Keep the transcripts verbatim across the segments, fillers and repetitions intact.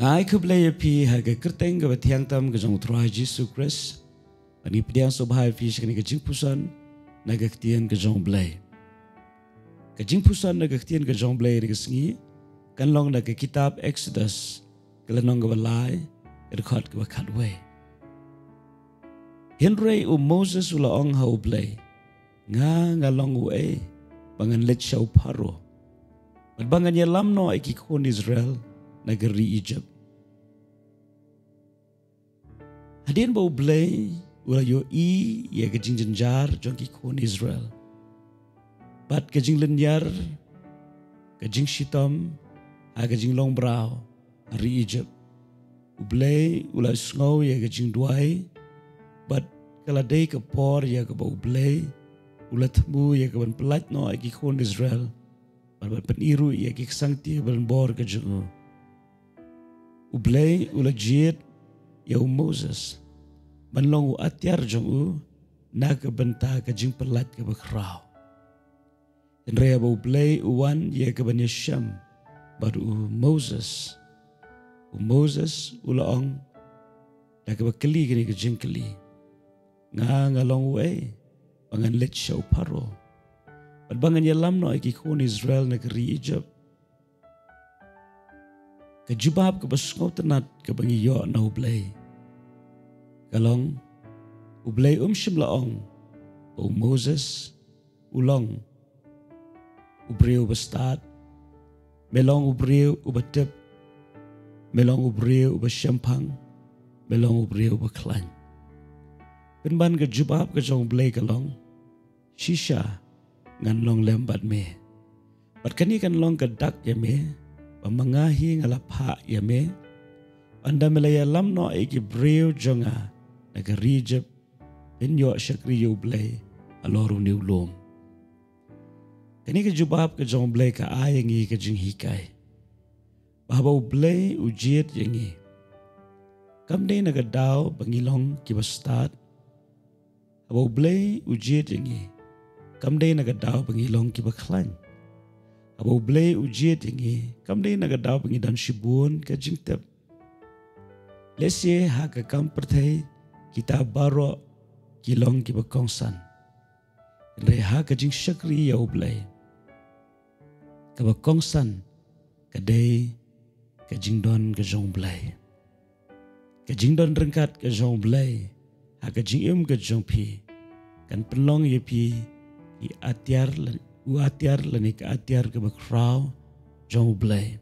Nga ai khublei ïa phi ha ka kyrteng kaba thiang tam ka jong u Trai Jisu Khrist. Bad ngi pdiang sngewbha ïa phi sha kane ka jingpuson na ka ktien ka jong u Blei. Ka jingpuson na ka ktien ka jong u Blei ha kane ka sngi kan long na ka kitab Exodus, ka lynnong kaba lai, ka dkhot kaba khatwei. Hynrei u Moses u la ong ha u Blei, nga nga long uei ba ngan leit sha u Pharaoh, bad ba ngan ïalam noh ïa ki khun Israel na ka ri Egypt. Hadien ba u Blei u la ïohi ïa ka jingjynjar jong ki khun Israel bad ka jinglynñiar, ka jingshitom ha ka jinglong mraw ha ri Egypt, u Blei u la sngew ïa ka jingduwai, bad ka la dei ka por ïa kaba u Blei u la thmu ïa ka ban pyllait noh ïa ki khun Israel, bad ban pyni ruh ïa ki ksangti ban bor ka jong u. U Blei u la jied ïa u Moses ban long u atiar jong u na ka bynta ka jingpyllait kaba khraw. Hynrei haba u Blei u wan ïa ka ban ïashem bad u Moses, u Moses u la ong da kaba kylli kane ka jingkylli, nga nga long uei ba ngan leit sha u Pharaoh, bad ba ngan ïalam noh ïa ki khun Israel na ka ri Egypt? Ka jubab kaba sngewtynnat kaba ngi ïoh na u Blei ka long, u Blei um shym la ong ba u Moses u long u briew uba stad, me long u briew uba tip, me long u briew uba shemphang, me long u briew uba khlaiñ. Pynban ka jubab ka jong u Blei ka long, shisha ngan long lem bad me. Bad kane kan long ka dak ïa me ba ma nga hi nga la phah ïa me, ynda me la ïalam noh ïa ki briew jong nga na ka ri Egypt, phin ïoh shakri ïa u Blei halor une u lum. Kane ka jubab ka jong u Blei ka ai ïa ngi ka jinghikai ba haba u Blei u jied ïa ngi, kam dei na ka daw ba ngi long kiba stad. Haba u Blei u jied ïa ngi, kam dei na ka daw ba ngi long kiba khlaiñ. Haba u Blei u jied ïa ngi, kam dei na ka daw ba ngi don shibun ka jingtip. Lehse ha ka kam pyrthei kita baroh ki long kiba kongsan. Hynrei ha ka jingshakri ïa u Blei, kaba kongsan ka dei ka jingdon ka jong u Blei. Ka jingdon ryngkat ka jong u Blei ha ka jingim ka jong phi kan pynlong ïa phi ki atiar la-, u atiar lane ka atiar kaba khraw jong u Blei.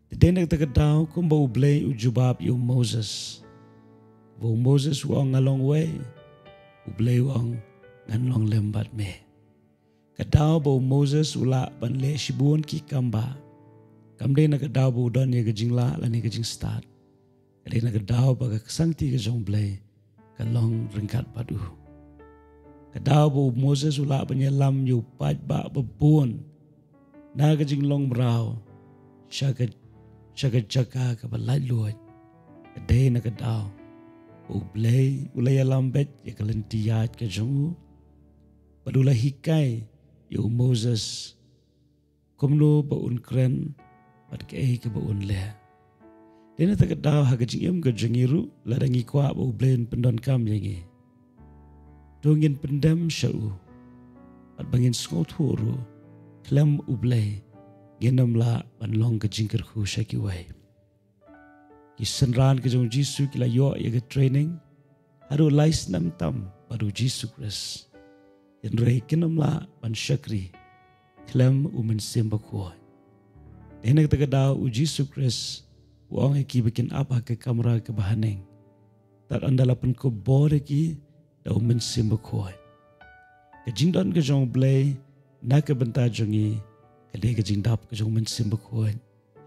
Te dei na kata ka daw kumba u Blei u jubab ïa u Moses. Ba u Moses u ong, nga long uei? U Blei u ong, ngan long lem bad me. Ka daw ba u Moses u lah ban leh shibun ki kam ba, kam dei na ka daw ba u don ïa ka jinglah lane ka jingstad. Ka dei na ka daw ba ka ksangti ka jong u Blei ka long ryngkat bad u. Ka daw ba u Moses u lah ban ïalam ïa u paidbah babun na ka jinglong mraw sha ka, sha ka jaka kaba laitluid. Ka dei na ka daw ba u Blei u la ïalam beit ïa ka lynti ïaid ka jong u, bad u la hikai ïa u Moses kumno ba un kren bad kaei kaba un leh. Dei na kata ka daw ha ka jingim ka jong ngi ruh, lada ngi kwah ba u Blei un pyndonkam ïa ngi, to ngin pyndem sha u, bad ba ngin sngewthuh ruh, khlem u Blei ngin ym lah ban long ka jingkyrkhu sha kiwei. Ki synran ka jong u Jisu ki la ïoh ïa ka training haduh lai snem tam bad u Jisu Khrist, hynrei kin ym lah ban shakri khlem u Mynsiem Bakhuid. Dei na kata ka daw u Jisu Khrist u ong ïa ki ba kin ap ha ka kamra kaba haneng, tad ynda la pynkup bor ïa ki da u Mynsiem Bakhuid. Ka jingdon ka jong u Blei na ka bynta jong ngi ka dei ka jingdap ka jong u Mynsiem Bakhuid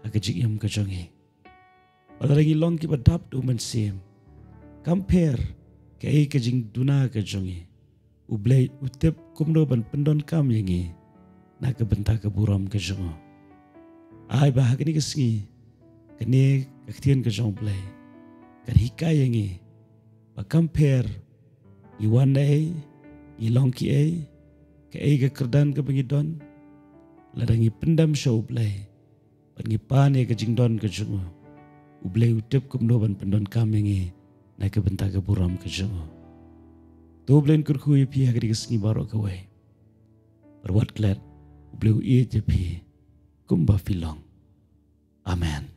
ha ka jingim ka jong ngi. Ba lada ngi long kiba dap da u Mynsiem, kam pher kaei ka jingduna ka jong ngi, u Blei u tip kumno ban pyndonkam ïa ngi na ka bynta ka burom ka jong u. Ai ba ha kane ka sngi, kane ka ktien ka jong u Blei kan hikai ïa ngi ba kam pher ngi wan ei, ngi long kiei, kaei ka kyrdan kaba ngi don, lada ngi pyndem sha u Blei bad ngi pan ïa ka jingdon ka jong u, U Blei u tip kumno ban pyndonkam ïa ngi na ka bynta ka burom ka jong u. To U Blei un kyrkhu ïa phi ha kane ka sngi baroh kawei. Bad wat klet, U Blei u ïeit ïa phi kumba phi long. Amen.